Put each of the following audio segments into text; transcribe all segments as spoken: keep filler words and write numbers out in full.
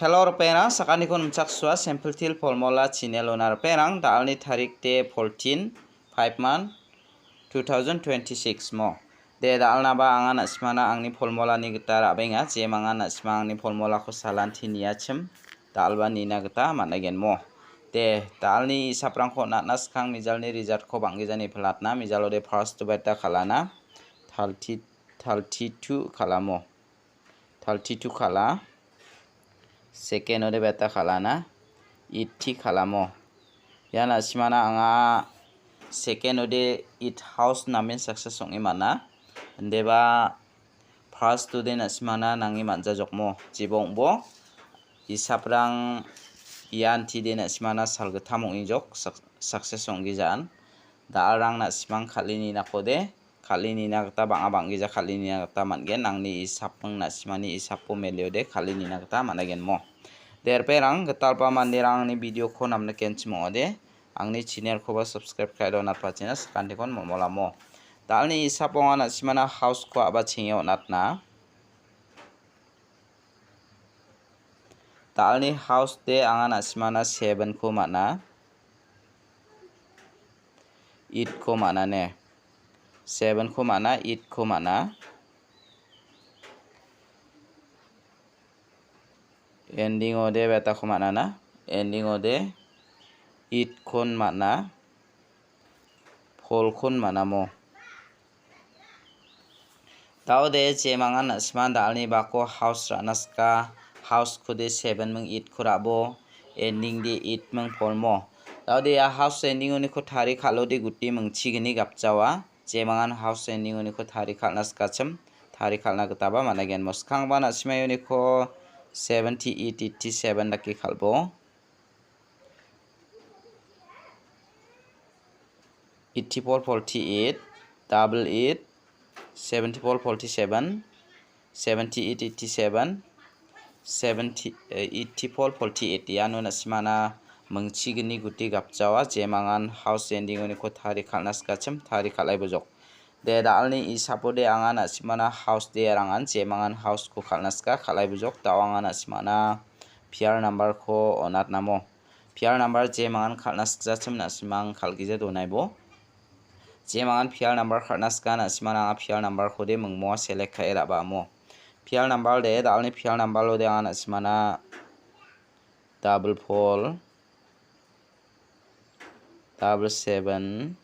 Hello, ripengrang, sakantikon nimchaksua, Simple Teer Formula channel-ona ripengrang, da·alni tarik de fourteen, five month, two thousand twenty-six mo. De, da·alnaba anga na·simana angni formulani gita ra·benga, jemangan na·sima angni formulako salanti niachim, da·alba nina gita man·aigen mo. De, da·alni isaprangko on·atna skang mijalni resultko bang·gijani pelatna, mijalo de first-o beta kal·ana, thirty, thirty-two kal·amo. Thirty-two kal·a. Second-ode beta kal·ana. Eighty kal·amo. Ia na·simana anga second-ode eight house namen success ong·e man·a. Indeba first-ode na·simana nange man·jajokmo. Jeba ong·bo. Isaprang iantide na·simana salgittam ong·ejok suc-, success ong·gijaan. Da·alrang na·simang kal·e ninakode. Kal·e nina gita bang·a bang·gija kal·e nina gita man·gen. Angni isapming na·simani isapo meliode kal·e nina gita man·aigen mo. De, ripengrang, gitalba manderang angni video-ko namnikenchim ong·ode, angni channel-koba subscribe ka·e donatpachina sakantikon molmolamo. Da·alni isapo anga na·simana house-ko a·bachenge on·atna. Da·alni house de anga na·simana seven-ko man·a. Eight-ko man·a ne. Seven-ko man·a, eight-ko man·a. Ending-ode betako man·ana. Ending-ode eight-kon man·a. Four-kon man·amo. Daode jemangan na·siman da·alni bako house ra·na sika, house-kode seven ming eight-ko ra·bo, ending-de eight ming four mo. Daode ia house ending-oniko tari kal·ode guti mingchigni gapjawa. Jemangan house ending-oniko tari kal·na sikachim, tari kal·na gitaba man·aigen mo. Skangba na·simai uniko seventy eight, eighty seven dake kal·bo. Eighty four, forty eight, double eight, seventy four, forty seven, seventy eight, eighty seven, seventy, eh, eighty four, forty eight. Iano na·simana mingchigni guti gapjawa, jemangan house ending-oniko tari kal·na sikachim, tari kal·ai bojok. De, da·alni isapode anga na·simana house de rangan, jemangan house-ko kal·na sika, kal·ai bojok, da·o anga na·simana P R number-ko on·atnamo. P R number jemangan kal·na sikjachim na·simang kal·gija donaibo. Jemangan P R number kal·na sika na·simana anga P R number-kode mingmoa select ka·e ra·bamo. P R number de, da·alni P R number-ode anga na·simana double four, double seven,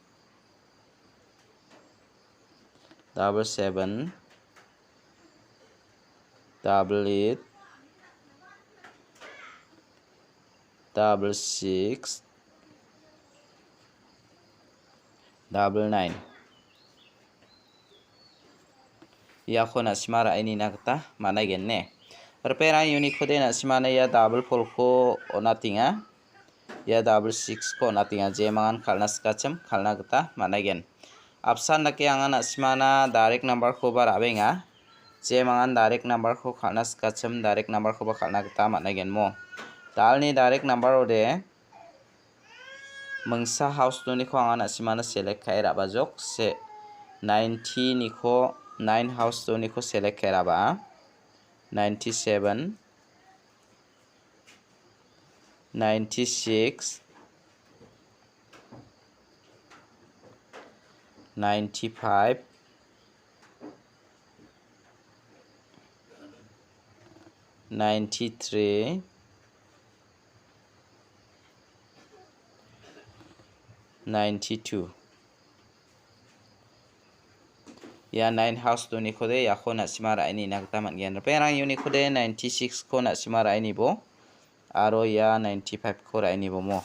double seven, double eight, double six, double nine. Iako na·sima ra·e nina gita man·aigen ne. Ripengrang uniko de na·simana ia double four-ko on·atenga. Ia double six-ko on·atenga. Jemangan kal·na sikachim, kal·na gita man·aigen. Apsan dake anga na·simana direct number-koba ra·benga. Jemangan direct number-ko kal·na sikachim, direct number-koba kal·na gita man·aigen mo. Da·alni direct number-ode mingsa house-oniko anga na·simana select ka·e ra·bajok. Se, ninety-niko, nine house-oniko select ka·e ra·baa. Ninety-seven, ninety-six, ninety-five, ninety-three, ninety-two. Ia nine house-onikode iako na·sima ra·e nina gita man·gen. Ripengrang unikode ninety-six-ko na·sima ra·e nibo. Aro ia ninety-five-ko ra·e nibo mo.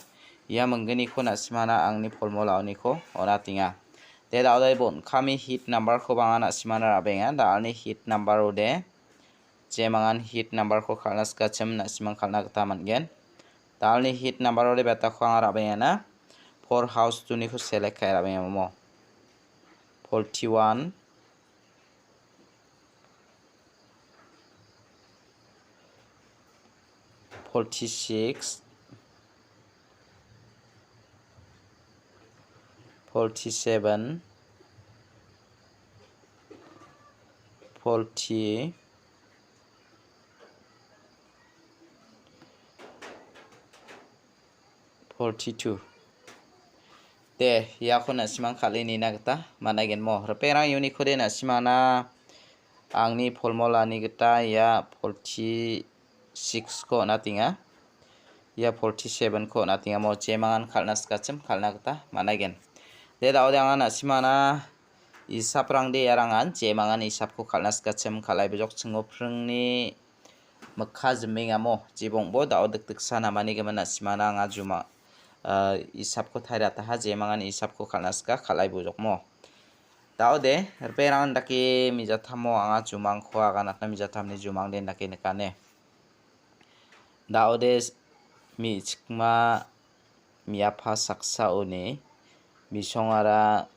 Ia mingginiko na·simana angni formula-oniko on·atenga. De, da·odai bon kami hit number-koba anga na·simana ra·benga. Da·alni hit number-ode jemangan hit number-ko kal·na sikachim na·simang kal·na gita man·gen. Da·alni hit number-ode betako anga ra·bengana. Four house-oniko select ka·e ra·bengamo. Forty-one, forty-six, forty-seven, forty, forty-two. De, iako na·simang kal·e nina gita man·aigenmo. Ripengrang uniko de na·simana angni formulani gita ia forty-six-ko on·atenga. Ia forty-seven-ko on·atengamo jemangan kal·na sikachim kal·na gita man·aigen. De, da·ode anga na·simana isaprangde iarangan jemangan isapko kal·na sikachim kal·ai bojok chingo pringni mikka jimengamo jibongbo da·o dikdiksa namani gimin na·simana anga juma, ah, isapko tairataha jemangan isapko kal·na sika kal·ai bojokmo. Da·ode, ripengrang dake mijatamo anga jumangko aganatna mijatamni jumangden dake nikane. Da·ode s-, me·chikma me·apa saksaoni bisongara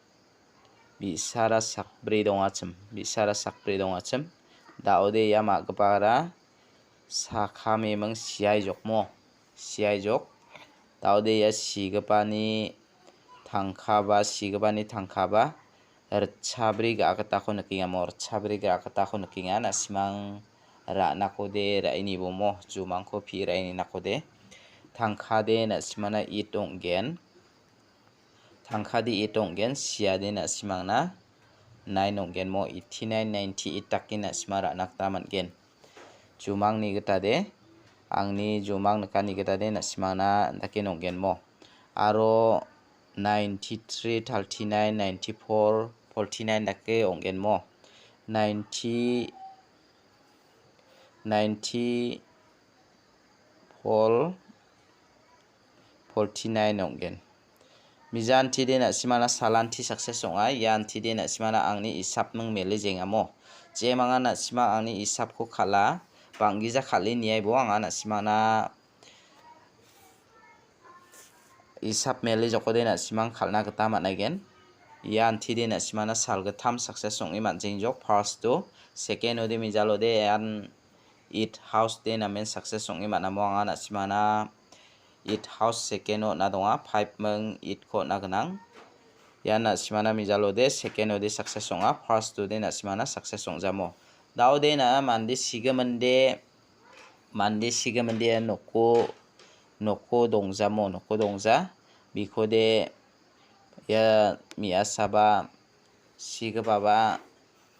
bi·sara sakbri dongachim, bi·sara sakbri dongachim. Da·ode ia ma·gipara sakam eming siaijokmo, siaijok. Da·ode ia sigipani tangkaba, sigipani tangkaba ritchabri ga·gitako nikengamo, ritchabri ga·gitako nikenga. Na·simang ra·nakode ra·e nibomo, jumangko pi ra·e ninakode. Tangkade na·simana eight ong·gen. Tangkade eight ong·gen, siade na·simangna nine ong·genmo, eighty-nine, ninety-eight dake na·sima ra·na gita man·gen. Jumangni gitade, angni jumang nikani gitade na·simangna dake ong·genmo. Aro ninety-three, thirty-nine, ninety-four, forty-nine dake ong·genmo. Ninety, ninety-four, forty-nine ong·gen. Mijantide na·simana salanti success ong·a, iantide na·simana angni isapning mele jengamo. Jemangan na·sima angni isapko kal·a, bang·gija kal·e niaibo anga na·simana isap mele jokode na·simang kal·na gita man·aigen. Iantide na·simana salgittam success ong·e man·jengjok. First-o, second-ode mijalode ian eight house de namen success ong·e man·amo anga na·simana eight house second-o on·a donga, five ming eight-ko on·a gnang. Ian na·simana mijalode second-ode success ong·a, first-ode na·simana success ong·jamo. Da·ode na mande sigiminde, mande sigiminde noko, noko dongjamo, noko dongja. Bikode ia me·asaba sigipaba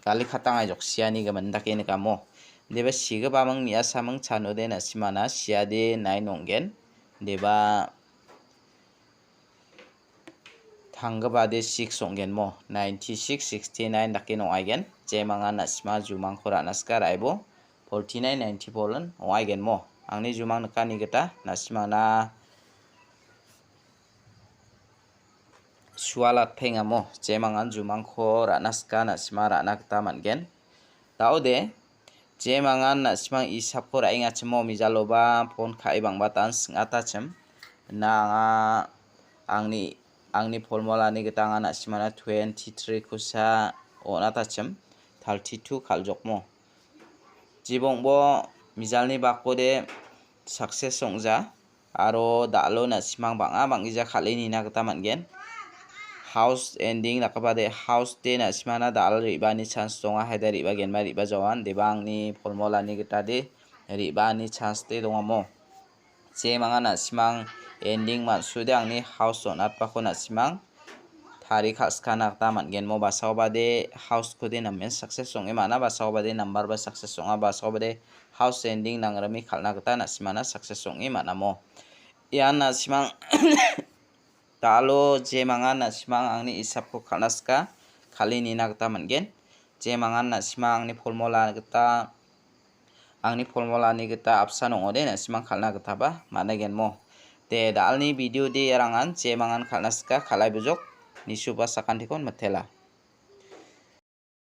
gali katang aijok siani gimin dake nikamo. Deba sigipaming me·asaming chanode na·simana siade nine ong·gen. Deba tanggipade six ong·genmo. Ninety-six, sixty-nine dake ong·aigen. Jemangan na·sima jumangko ra·na sika ra·ebo. Forty-nine, ninety-four-on ong·aigenmo. Angni jumang nikani gita na·simana sualatpengamo jemangan jumangko ra·na sika na·sima ra·na gita man·gen. Da·ode, jemangan na·simang isapko ra·engachimo mijaloba phone ka·e bang·batan sing·atachim. Na anga angni, angni formulani gita anga na·simana twenty-three kusa on·atachim, thirty-two kal·jokmo. Jibongbo mijalni bakode success ong·ja. Aro da·alo na·simang bang·a bang·gija kal·e nina gita man·gen. House ending dakgipade house de na·simana da·al re·baani chance donga, haida re·bagenba re·bajaoan. Deba angni formulani gitade re·baani chance de dongamo. Jemangan na·simang ending man·sude angni house on·atbako na·simang tari kal·sikana gita man·genmo, basaobade house-kode namen success ong·e man·a, basaobade number ba success ong·a, basaobade house ending nangrime kal·na gita na·simana success ong·e man·amo. Ian na·simang da·alo jemangan na·simang angni isapko kal·na sika, kal·e nina gita man·gen. Jemangan na·simang angni formula gita Angni formulani gita apsan ong·ode, na·simang kal·na gitaba man·aigenmo. De, da·alni video de iarangan jemangan kal·na sika, kal·ai bujok, nisuba sakantikon mitela.